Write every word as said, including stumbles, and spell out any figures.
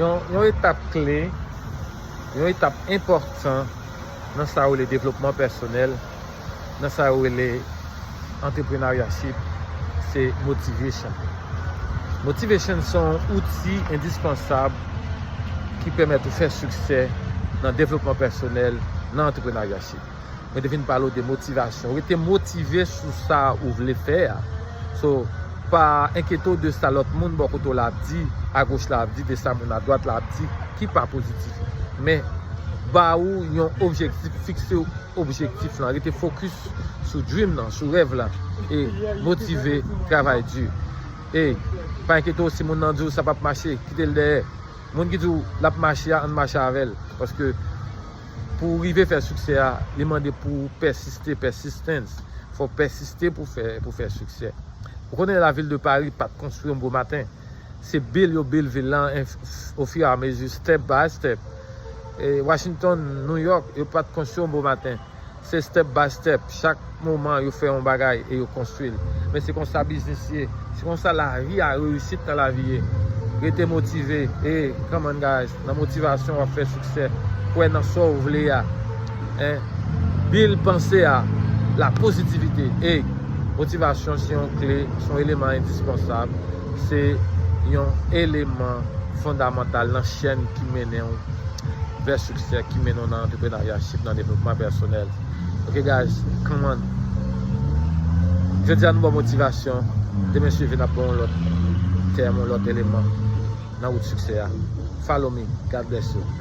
Yon, yon etap kle, yon etap enpòtan nan sa yo rele devlopman pèsonèl, nan sa yo rele entrepreneurship, se motivation. Motivation se yon outi endispansab ki pèmèt ou fè siksè nan devlopman pèsonèl, nan entrepreneurship. Mwen te vin pale w de motivasyon. Rete motive sou sa ou vle fè a. So, pa enkyete w de sa lòt moun bò kote w la ap di, agoch la ap di, de sa moun adwat la ap di, ki pa pozitif. Men, ba ou yon objektif, fikse objektif lan, rete fokis sou dream lan, sou rèv lan, e motive, travay di. E, pa enkyete w si moun nan di w sa p ap mache, kite l dèyè. Moun ki di w l ap mache a, ann mache avè l. Paske pou w rive fè siksè a, li mande pou w pèsiste, persistence. Fò w pèsiste pou fè, pou fè siksè. Ou konnen lavil de Paris pa t konstwi yon bon maten. Se build yo build vil lan, en, au fur et à mesure, step by step. E Washington, New York, yo pa t konstwi yon bon maten. Se step by step. Chak moman, yo fè yon bagay e yo konstwi l. Men se konsa biznis ye. Se konsa lavi a, reyisit nan lavi ye. Rete motive. E, come on, guys. Nan motivasyon, w ap fè siksè. Kwè nan sa w vle a. En, build panse a, la pozitivite. E, motivasyon se yon kle, se yon eleman endispansab. Se yon eleman fondamantal nan chèn ki mennen w vè siksè, ki mennen w nan entrepreneurship, nan devlopman pèsonèl. Ok, guys, come on. Jodi a, nou ba w motivasyon. Demen swiv, n ap ba w yon lòt tèm, yon lòt eleman nan wout siksè a. Follow me. God bless you.